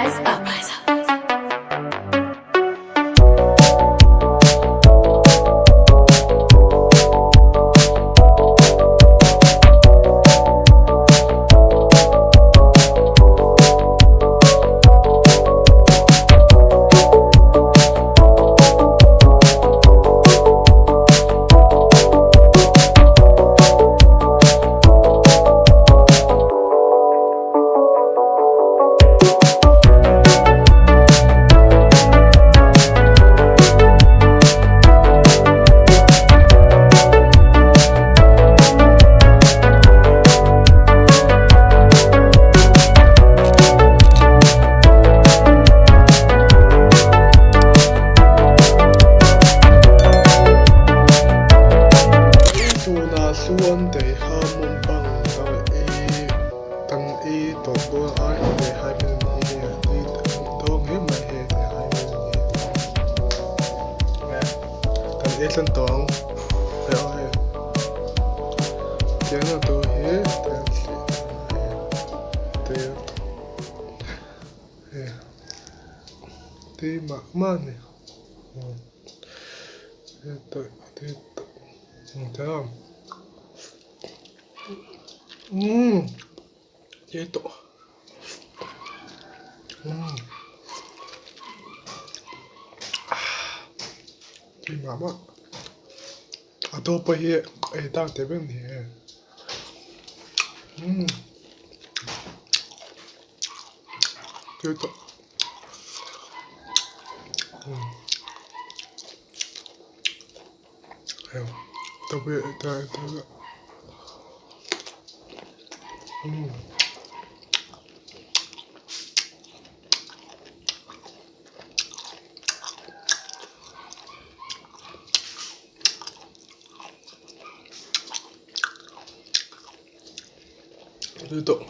Rise up. Rise up. Tunah chuan Daiha mukbang dang ei kan ei tawh dawn a hei Daiha melon hi hei a tui dawn hle mai hei Daiha melon hi kan ei tlan tawh ang hei aw hei tiang a tur hi tiang hei hei tui mah mah a ni. A dawp pawh hi ei tak teh vek a ni e umm tui tawh umm umm. Tui tawh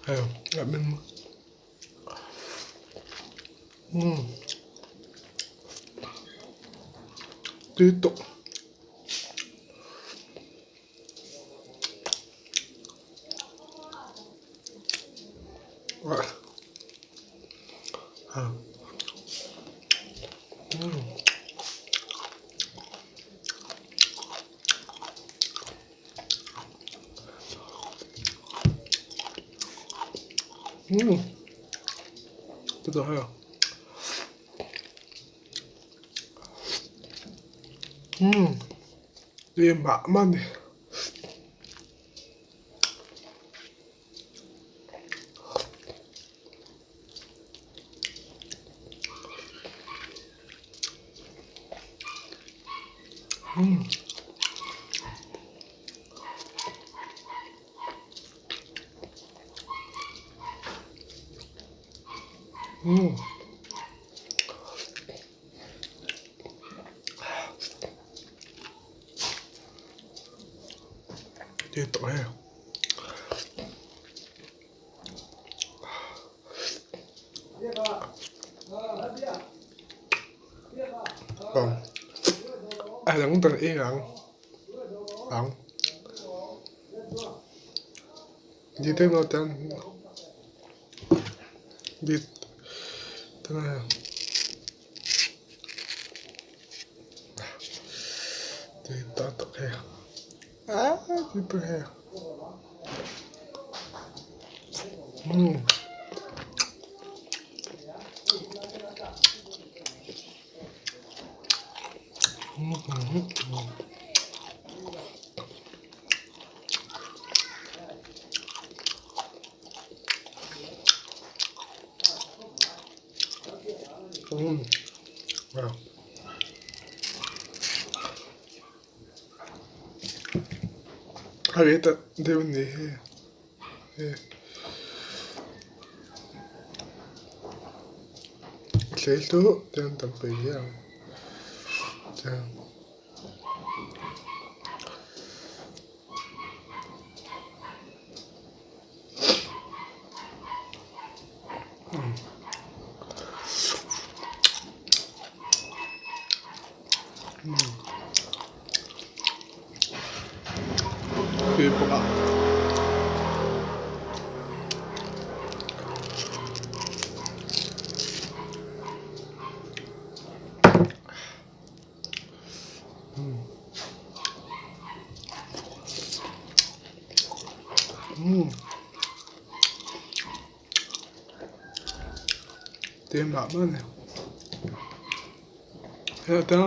hei hei umm tui tawh. Tui mah mah a ni. Tui tawh hei. A dang dang eng ang ang di te maw tan di tui tawh tawh hei ah tui tawh hei umm. A reh tak deuh a ni hei hei tlei hluah te an tam peih hle ang chuan. Tui bawk a. Tui mah mah a ni. Heta.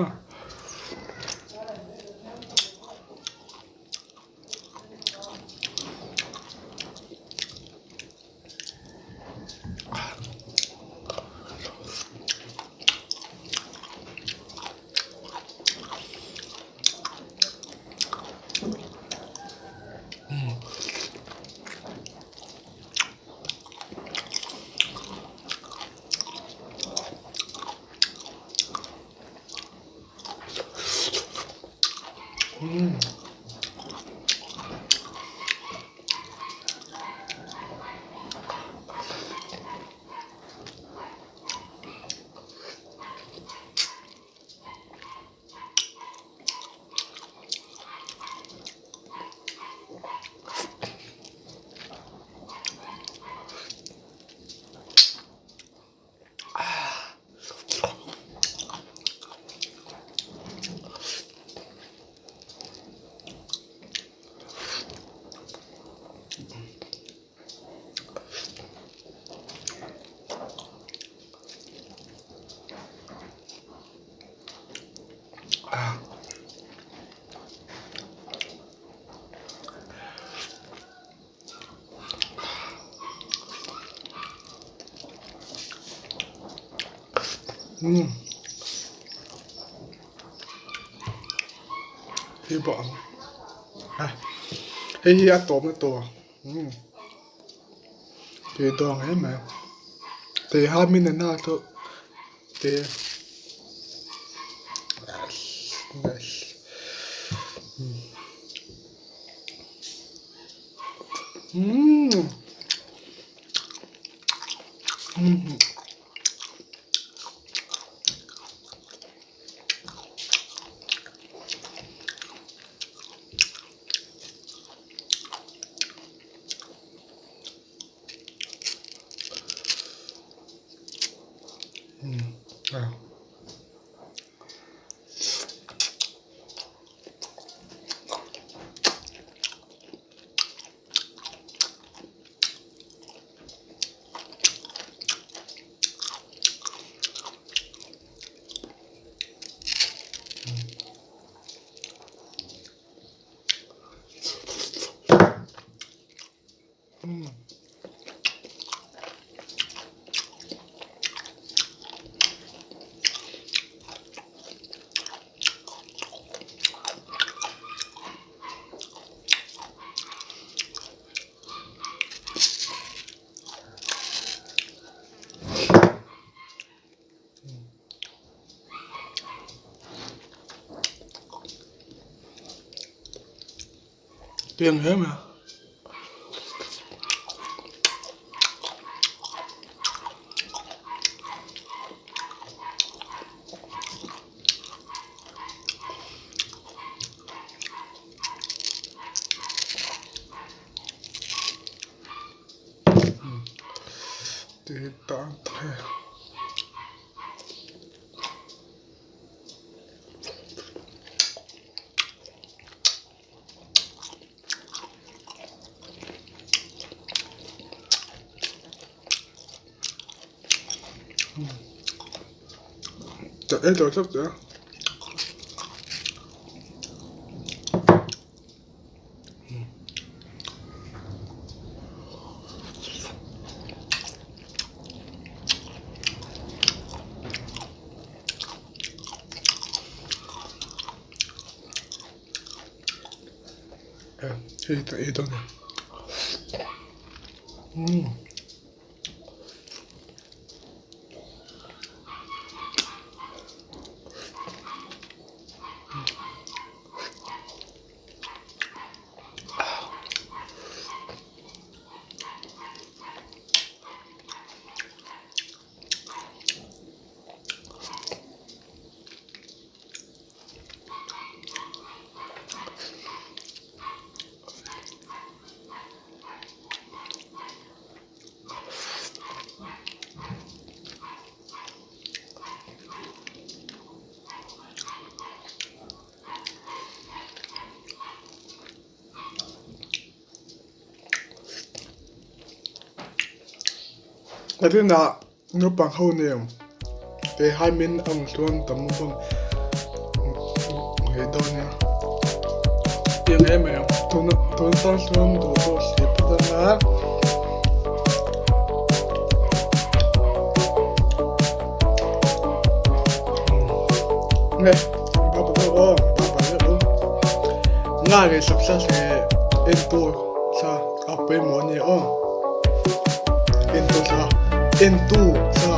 Hi pawh ang a hei hi a tawp na tur tui dawn em mai tui ha min en a chu te Tiền thế mà. Tui tan the. Chặt hết rồi sắp nữa. Hei ta ni. Nakinah. Naupang ho nen te haimin ang chuan tam bang ngei dawn nia. Tiang em em tun tun tan chuan duh pawh thlir phawt anga. Nge bye bye aw bye bye aw nga leh sak sak leh en tur sa a pawimawh ania aw. Entu thla entu thla.